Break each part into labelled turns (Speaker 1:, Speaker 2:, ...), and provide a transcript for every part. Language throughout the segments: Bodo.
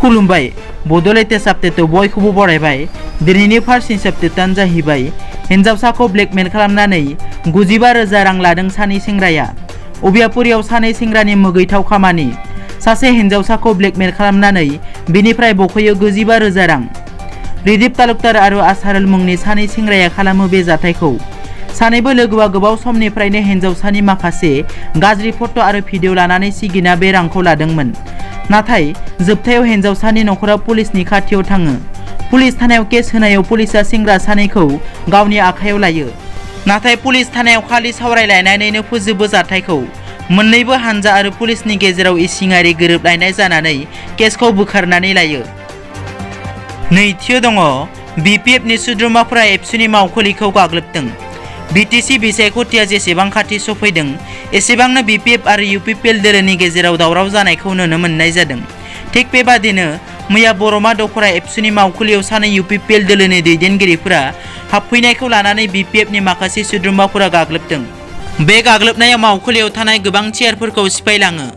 Speaker 1: खुलुमबाय बड'लेण्ड आपडेटआव बयखौबो बरायबाय। दिनैनि फार्स्ट निउस आपडेटआनो जाहैबाय हिन्जावसाखौ ब्लेकमेल खालामनानै 95,000 रां लादों सानै सेंग्राया। अबियापुरियाव सानै सेंग्रानि मुगैथाव खामानि। सासे हिन्जावसाखौ ब्लेकमेल खालामनानै बिनिफ्राय बख'यो 95,000 रां। रिदिप तालुकदार आरो आसारुल मुंनि सानै सेंग्राया खालामो बे जाथायखौ। सानैबो लोगोआ गोबाव समनिफ्रायनो हिन्जावसानि माखासे गाज्रि फट' आरो भिडिअ लानानै सिगिना बे रांखौ लादोंमोन। नाथाय जोबथायाव हिन्जावसानि नखरा पुलिसनि खाथियाव थाङो। पुलिस थानायाव केस होनायाव पुलिसा सेंग्रा सानैखौ गावनि आखायाव लायो। नाथाय पुलिस थानायाव खालि सावरायलायनानैनो फोजोबो जाथायखौ। मोन्नैबो हानजा आरो पुलिसनि गेजेराव इसिङारि गोरोबलायनाय जानानै केसखौ बोखारनानै लायो। नैथियाव दङ BPFनि सोद्रोमाफोरा ABSUनि मावखुलिखौ गाग्लोबदों। BTC बिसायख'थिया जेसेबां खाथि सफैदों एसेबांनो BPF आरो UPPL दोलोनि गेजेराव दावराव जानायखौ नुनो मोननाय जादों। थिग बेबादिनो मैया बरमा दखरा ABSUनि मावखुलियाव सानै UPPL दोलोनि दैदेनगिरिफोरा हाबफैनायखौ लानानै BPFनि माखासे सोद्रोमाफोरा गाग्लोबदों। बे गाग्लोबनायाव मावखुलियाव थानाय गोबां चेयारफोरखौ सिफायलाङो।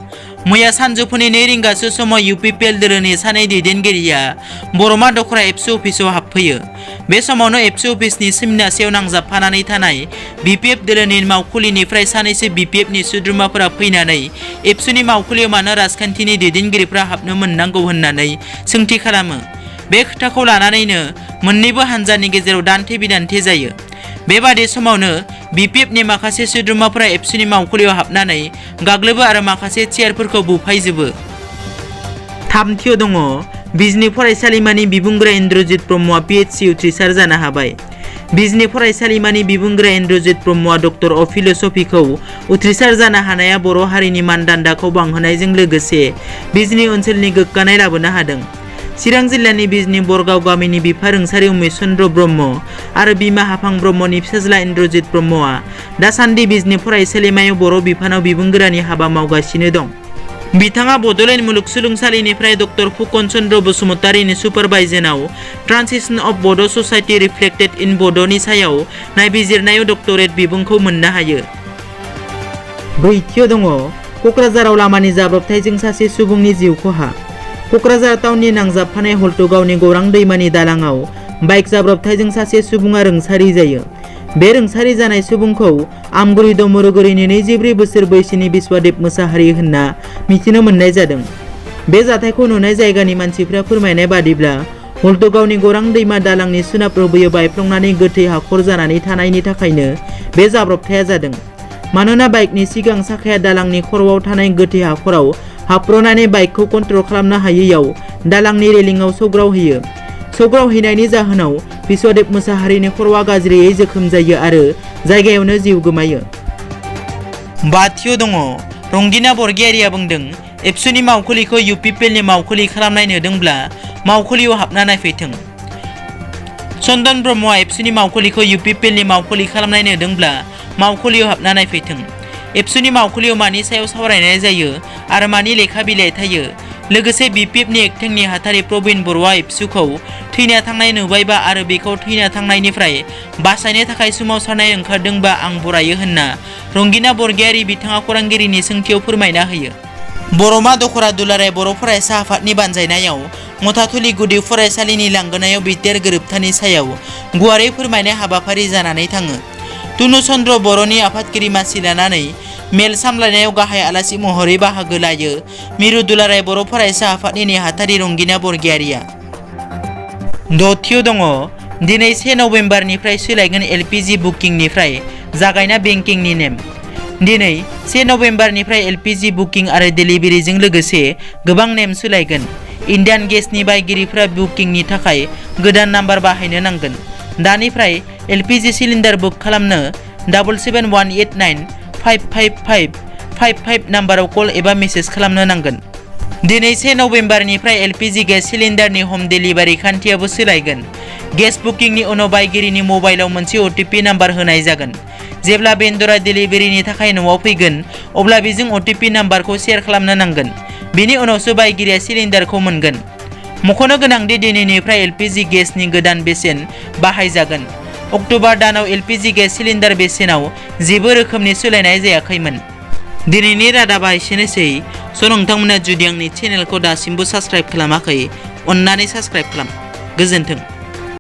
Speaker 1: मैया सानजौफुनि 2 रिंगासो समाव UPPL दोलोनि सानै दैदेनगिरिया बरमा दखरा ABSU अफिसाव हाबफैयो। बे समावनो ABSU अफिसनि सिमनासेयाव नांजाबफानानै थानाय BPF दोलोनि मावखुलिनिफ्राय सानैसो BPFनि सोद्रोमाफोरा फैनानै ABSUनि मावखुलियाव मानो राजखान्थिनि दैदेनगिरिफ्रा हाबनो मोननांगौ होननानै सोंथि खालामो। बे खोथाखौ लानानैनो मोन्नैबो हानजानि गेजेराव दान्थे बिदान्थे जायो। बेबादि समावनो BPFनि माखासे सोद्रोमाफोरा ABSUनि मावखुलियाव हाबनानै गाग्लोबो आरो माखासे चेयारफोरखौ बुफायजोबो। थामथियाव दङ बिजनी फरायसालिमानि बिबुंगोरा इन्द्रजित ब्रह्मआ PhD उथ्रिसार जानो हाबाय। बिजनी फरायसालिमानि बिबुंगोरा इन्द्रजित ब्रह्मआ डक्टर अफ फिल'सफिखौ उथ्रिसार जानो हानाया बर' हारिनि मानदान्दाखौ बांहोनायजों लोगोसे बिजनी ओनसोलनि गोग्गानाय लाबोनो हादों। चिरां जिल्लानि बिजनी बरगाव गामिनि बिफा रुंसारि उमेश चन्द्र ब्रह्म आरो बिमा हाफां ब्रह्मनि फिसाज्ला इन्द्रजित ब्रह्मआ दासान्दि बिजनी फरायसालिमायाव बर' बिफानाव बिबुंगोरानि हाबा मावगासिनो दं। बिथाङा बड'लेण्ड मुलुगसोलोंसालिनिफ्राय डक्टर फुकन चन्द्र बसुमतारीनि सुपारभाइजनाव transition of Bodo' society reflected in बड'नि सायाव नायबिजिरनायाव डक्टरेट बिबुंखौ मोननो हायो। ब्रैथियाव दङ क'क्राझाराव लामानि जाब्रबथायजों सासे सुबुंनि जिउ खहा। क'क्राझार टाउननि नांजाबफानाय हल्टुगावनि गौरां दैमानि दालाङाव बाइक जाब्रबथायजों सासे सुबुङा रुंसारि जायो। बे रुंसारि जानाय सुबुंखौ आमगुरि दमरुगुरिनि 24 बोसोर बैसोनि बिश्वादेब मोसाहारि होनना मिथिनो मोननाय जादों। बे जाथायखौ नुनाय जायगानि मानसिफ्रा फोरमायनाय बादिब्ला हल्टुगावनि गौरां दैमा दालांनि सोनाब रुबैयाव बायफ्लंनानै गोथै हाखर जानानै थानायनि थाखायनो बे जाब्रबथाया जादों। मानोना बाइकनि सिगां साखाया दालांनि खर'आव थानाय गोथै हाखराव हाबब्रनानै बाइकखौ कन्ट्रल खालामनो हायैयाव दालांनि रेलिंआव सौग्रावहैयो। सौग्रावहैनायनि जाहोनाव बिश्वादेब मोसाहारिनि खर'आ गाज्रियै जोखोम जायो आरो जायगायावनो जिउ गोमायो। बाथियाव दङ रंगिना बरगयारिया बुंदों ABSUनि मावखुलिखौ UPPLनि मावखुलि खालामनाय नुदोंब्ला मावखुलियाव हाबना नायफैथों। चन्दन ब्रह्मआ ABSUनि मावखुलिखौ UPPLनि मावखुलि खालामनाय नुदोंब्ला मावखुलियाव हाबना नायफैथों। ABSUनि मावखुलियाव मानि सायाव सावरायनाय जायो आरो मानि लेखा बिलाइ थायो। लोगोसे BPFनि एक्टिं नेहाथारि प्रबिन बर'आ ABSUखौ थैना थांनाय नुबायबा आरो बेखौ थैना थांनायनिफ्राय बासायनो थाखाय सोमावसारनाय ओंखारदोंबा आं बरायो होनना रंगिना बरगयारि बिथाङा खौरांगिरिनि सोंथियाव फोरमायना होयो। बरमा दखरा दुलाराय बर' फरायसा आफादनि बानजायनायाव मथाथुलि गुदि फरायसालिनि लांगोनायाव BTR गोरोबथानि सायाव गुवारै फोरमायनाय हाबाफारि जानानै थाङो। तुनु चन्द्र बर'नि आफादगिरि मासि लानानै मेल सामलायनायाव गाहाय आलासि महरै बाहागो लायो मिरु दुलाराय बर' फरायसा आफादनि नेहाथारि रंगिना बरगयारिया। दथियाव दङ दिनै 1 नबेम्बरनिफ्राय सोलायगोन LPG बुकिंनिफ्राय जागायना बेंकिंनि नेम। दिनै 1 नबेम्बरनिफ्राय LPG बुकिं आरो डेलिभारिजों लोगोसे गोबां नेम सोलायगोन। इन्डियान गेसनि बायगिरिफ्रा बुकिंनि थाखाय गोदान नाम्बार बाहायनो नांगोन। दानिफ्राय LPG सिलिन्डार बुक खालामनो 771855555 नाम्बाराव कल एबा मेसेज खालामनो नांगोन। दिनै 1 नबेम्बरनिफ्राय LPG गेस सिलिन्डारनि हम डेलिभारि खान्थियाबो सोलायगोन। गेस बुकिंनि उनाव बायगिरिनि मबाइलाव मोनसे OTP नाम्बार होनाय जागोन। जेब्ला बेन्डरा डेलिभारिनि थाखाय न'आव फैगोन अब्ला बेजों OTP नाम्बारखौ शेयार खालामनो नांगोन। बेनि उनावसो बायगिरिया सिलिन्डारखौ मोनगोन। मख'नो गोनांदि दिनैनिफ्राय LPG गेसनि गोदान बेसेन बाहायजागोन। अक्ट'बर दानाव LPG गेस सिलिन्डार बेसेनाव जेबो रोखोमनि सोलायनाय जायाखैमोन। दिनैनि रादाबा एसेनोसै। स' नोंथांमोना जुदि आंनि चेनेलखौ दासिमबो साबस्क्राइब खालामाखै, अन्नानै साबस्क्राइब खालाम। गोजोन्थों।